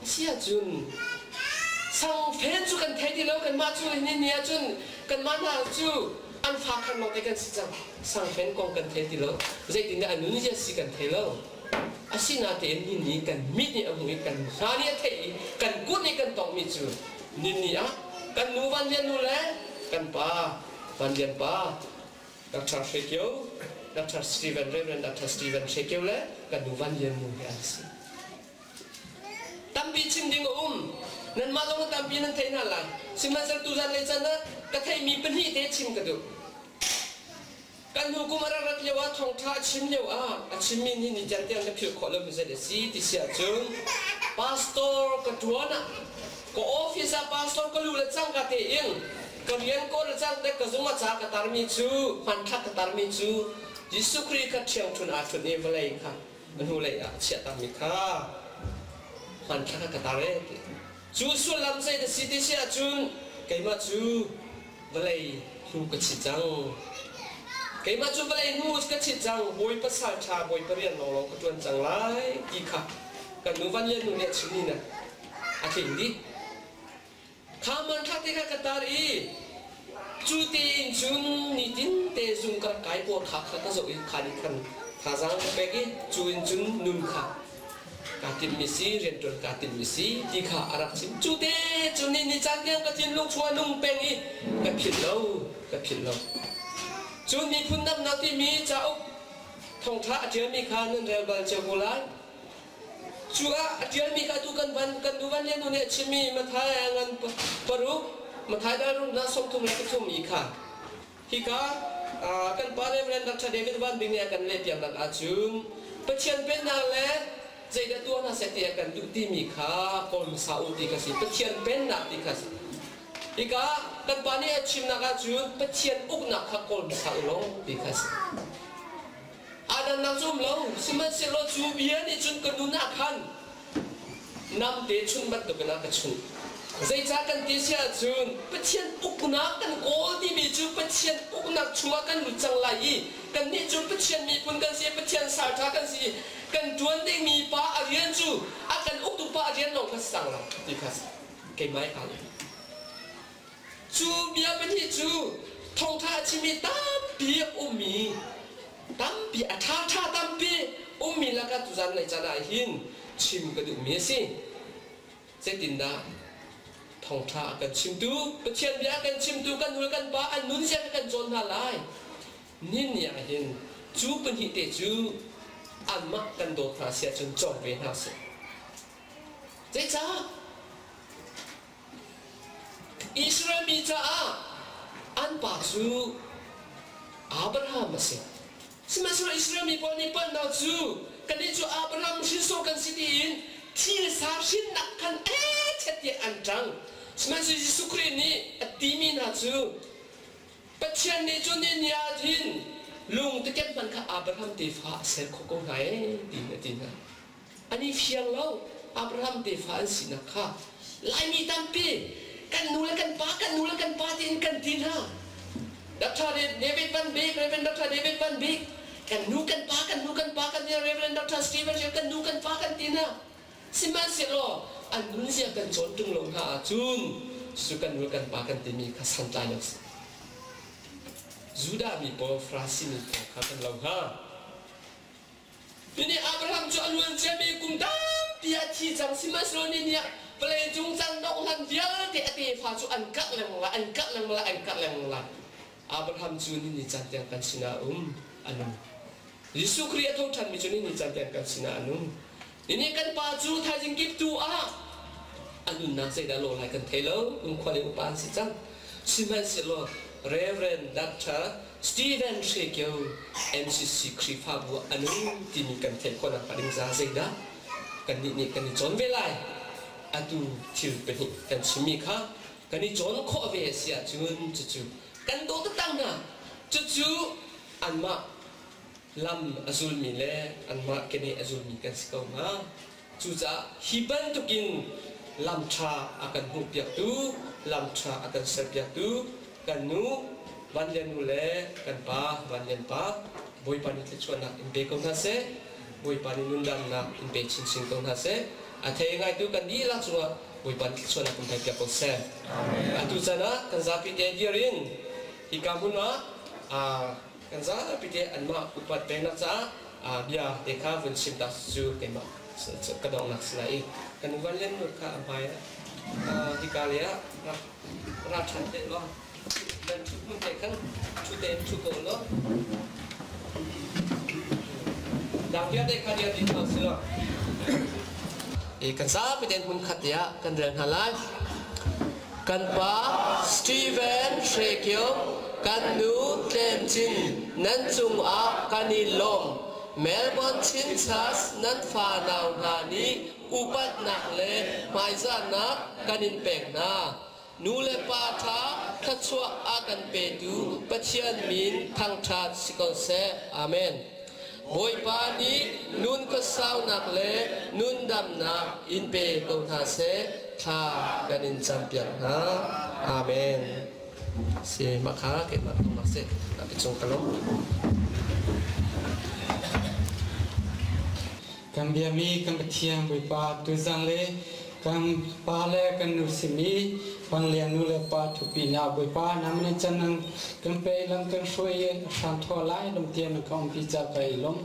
Si ahcun sangfen cu kan thei ti lo, kanmah cu ni ni ahcun kanmah hna cu an fa khan lawngte kan si cang. Sangfen kong kan thei ti lo, zeitindah a nun zia si kan thei lo. Asinatein ni ni kan mit nih a hmuh i kan hna nih a theih i kan kut nih kan tonghmi cu ni ni ah kan nu Van Lian nu le kan pa Van Lian pa Dr. Hre Kio, Dr. Stephen Reverend Dr. Stephen Hre Kio le kan nu Van Lian nu he an si. Tampi chim ding a um. Nanmah zong tampi nan theih hna lai. Sihmanhsehlaw tuzan lei can ah ka theihmi pahnih te chim ka duh. Kan hnu kum a rak rat lio ah thawngṭha a chim lio ah a chimmi nih ni tiang tiang ka philh khawh lomi zei a si ti si ahcun pastor ka ṭuan ah ka office ah pastor ka luh le cangka tein ka rian kawl le cang te ka zung ah ca ka tarmi cu hmanthlak ka tarmi cu Jesuh Khrih kha ṭhiangṭhun aa ṭhut i vawlei kha a hnulei ah a chiahtakmi kha hmanthlak ah ka tar ee ti. Cu sullam zei na si ti si ahcun keimah cu vawlei hnu ka chit cang. Keimah cu vawlei hnu ka chit cang, Bawipa salṭha, Bawipa rian lawnglawng ka ṭuan cang lai ti kha kan nu Van Lian nu nih a chimmi na a tling dih. Kha hmanthlak te kha ka tar i cu tein cun nitin te zung ka rak kai pawl kha kha ka zoh i kha nih khan thazaang ka pek i cu in cun nun kha kaa timhmi si, rianṭuan kaa timhmi si ti kha a rak chim. Cu te cun ni ni caan tiang ka thinlung chung ah nung peng i ka philh lo, ka philh lo. Cun miphun damnak timi cauk thawngṭha a ṭialmi kha nan rel bal cio ko lai. Cu ah a ṭialmi kha atu kan van kan nu van le nu nih a chimmi Matthai a ngan paruk Matthai dal rumnak 33 i kha hika kan pa Reverend Dr. David Van Bing nih a kan lehpiaknak ahcun Pathian pennak le zeidah tuah hna seh ti a kan duh timi kha kawl hmasa u ti kha si Pathian pennak ti kha si. Hika kan pa nih a chimnak ahcun Pathian uknak kha kawl hmasa u law ti kha si. Aa cu um lo, sihmanhsehlaw cu bia nih cun ka nun ah khan namte chunh bantukin a ka chunh. Zeicah kan ti si ahcun Pathian uknak kan kawl timi cu Pathian uknak chungah kan lut cang lai i kannih cu Pathian miphun kan si, Pathian salṭha kan si i kan ṭuan dingmi pa a rian cu a kan uktu pa a rian lawng kha si cang lai ti kha keimah i kaa Cu bia pahnih cu thawngṭha a chimmi tampi a ummi, tampi a ṭhaṭha tampi ummi lakah tuzan lei caan ah hin chim ka duhmi a si. Zeitindah thawngṭha a kan chimtu, Pathian bia a kan chimtu kan nu le kan pa an nunzia kha kan cawn hna lai. Nihin ah hin cu pahnih te cu anmah kan dawt hna si ahcun cawng ve hna sih. Zeicah? Israel mi caah an pa cu Abraham a si. Sihmanhsehlaw Israel mi pawl nih palhnak cu kannih cu Abraham hrinsor kan si tiin thil sa hrinnak khan echet tiah an ṭang. Sihmanhsehlaw Jesuh Khrih nih a timi hna cu Pathian nih cun ni ni ah hin lung tikep hmanh kha Abraham tefa a ser khawh ko hna ee tiin a ti hna. An i fiang lo. Abraham tefa an sinak kha Laimi tampi kan nu le kan pa, kan nu le kan pa tiin kan ti hna. Dr. David Van Bik, Reverend Dr. David Van Bik, kan nu kan pa, kan nu kan pa, kan Reverend Dr. Stephen Shea, kan nu kan pa kan ti hna. Sihmanhsehlaw an nunzia kan cawn ṭung lo hna ahcun cucu kan nu kan pa kan timi kha santlai lo si. Judah mi pawl, Farasi mi pawl kha kan lo hnga. Tuni Abraham cu a luan ciami kum tampi a thi cang, sihmanhsehlaw ni nih vawleicung cang dongh hlan vialte a tefa cu an karh lengmang lai, an karh lengmang lai, an karh lengmang lai. Abraham cu ni ni caan tiang kan sinah a um, a nung. Jesuh Khrih a tho ṭhanmi cu ni ni caan tiang kan sinah a nung. Ninih kan pa cu thaizing kiptu ah a nunnak zeidah lawh lai kan thei lo, kumkhua le upa an si cang. Sihmanhsehlaw Reverend Dr. Stephen Hre Kio MCC Khrihfabu ah a nung timi kan theih khawhnak hnga ding za zeidah kannih nih kan i cawn ve lai? Atu thil pahnih kan chimmi kha kan i cawn khawh ve a si ahcun cucu kan dawt taktak hna. Cucu anmah lam a zulmi le anmah keneh a zulmi kan si ko hnga. Cucaah hi bantukin lam ṭha a kan hmuhpiaktu, lam ṭha a kan serpiaktu kan nu Van Lian nu le kan pa Van Lian pa Bawipa nih thluachuahnak in pe ko hna seh. Bawipa nih nundamnak in pe chinchin ko hna seh. A thei ngaitu kan dihlak cungah Bawipa nih thluachuahnak kan pek piak ko seh. Atu caan ah kan zapi te dir in hika hmun ah kan zapi te anmah upat peknak caah bia te kha vun chim ta cu keimah ka donghnak si lai i kan van len nur kha a hmai ah hika lei ah rak ra ṭhan te law nan ṭhut hmun te khan ṭhu tein ṭhu ko law dang vialte kha dir dih hna sih law kan zapi tein hmunkhat te ah kan rel hna lai. Kan pa Steven Hre Kio, kan nu Tlem Cin, nan cungah kan i lawm. Melbourne Chin Church nan fanau hna nih upatnak le hmaizahnak kan in pek hna. Nu le pa ṭha thluachuah a kan petu Pathian min thangṭhat si ko seh. Amen. Bawipa nih nun khuasaunak le nun damnak in pe ko hna seh. Thla kan in campiak hna. Amen. Si mah kha keimah ka si. Ka cung ka lawm. Kan biami kan Pathian Bawipa tuzang le kan pa le kan nu simi Panglian nu le pa thupi na Bawipa namane canang kan pe lam kan hruai hram thaw lai lam tian ka umpi ca ka i lom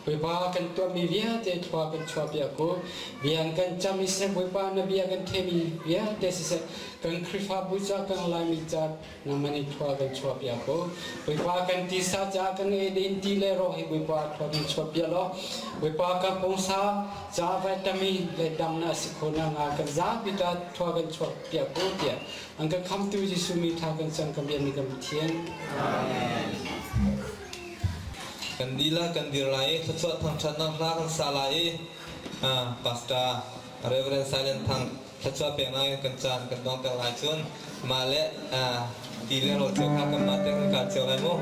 Bawipa kan tuahmi vialte thua kan chuah piak ko bian kan cam i seh Bawipa na bia kan themi vialte siseh kan Khrihfabu ca kan Laimi ca nangmah nih thua kan chuah piak ko. Bawipa kan tisa ca kan ei din ti le ro hi Bawipa thua kan chuah piak law Bawipa kan pungsa ca vitamin le damnak si kho na nga kan zapi ta thua kan chuah piak ko tiah an kan khamtu Jesuh mi tha kan cang kan biakmi kan Pathian. Amen. Kan dila kan dir lai i thluachuah thangṭhatnak hla kan sa lai i Pastor Reverend Silent Thang thluachuah pek lai kan caan kan dongter lai cun mah le ti le rawl cio kha kanmah te kan kal cio lai mu.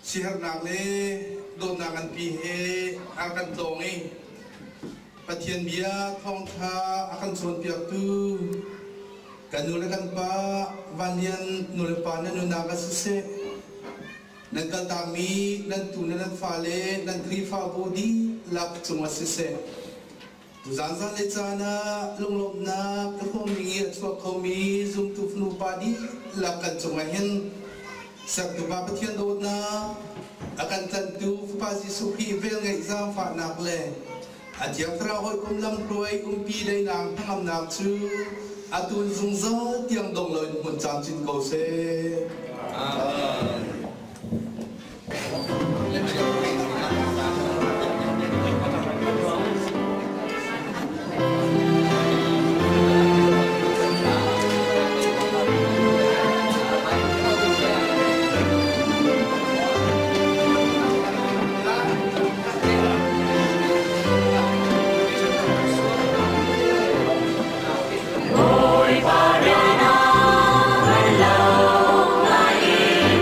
Siherhnak le dawtnak nganpi he a kan tlawng i Pathian bia thawngṭha a kan cawnpiaktu kan nu le kan pa Van Lian nu le pa nan nunnak ah siseh, nan kaltakmi nan tu le nan fale nan Khrihfabu dihlak cungah siseh, tuzaan zanlei caan ah lunglawmhnak ka hrawmmi i a chuak khomi zumtu nupa dihlak kan cungah hin Sertu Pa Pathian dawtnak, a kan tlanhtu Fapa Jesuh Khrih velngeih zaangfahnak le a Thiang Thlarau hawikom lamhruai umpi daihnak hnangamnak cu atu in zungzal tiang dong loin hmun camcin ko seh. Amen. Bawipa rian ah kan lo ngai in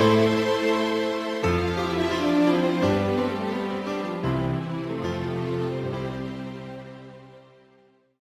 Amen.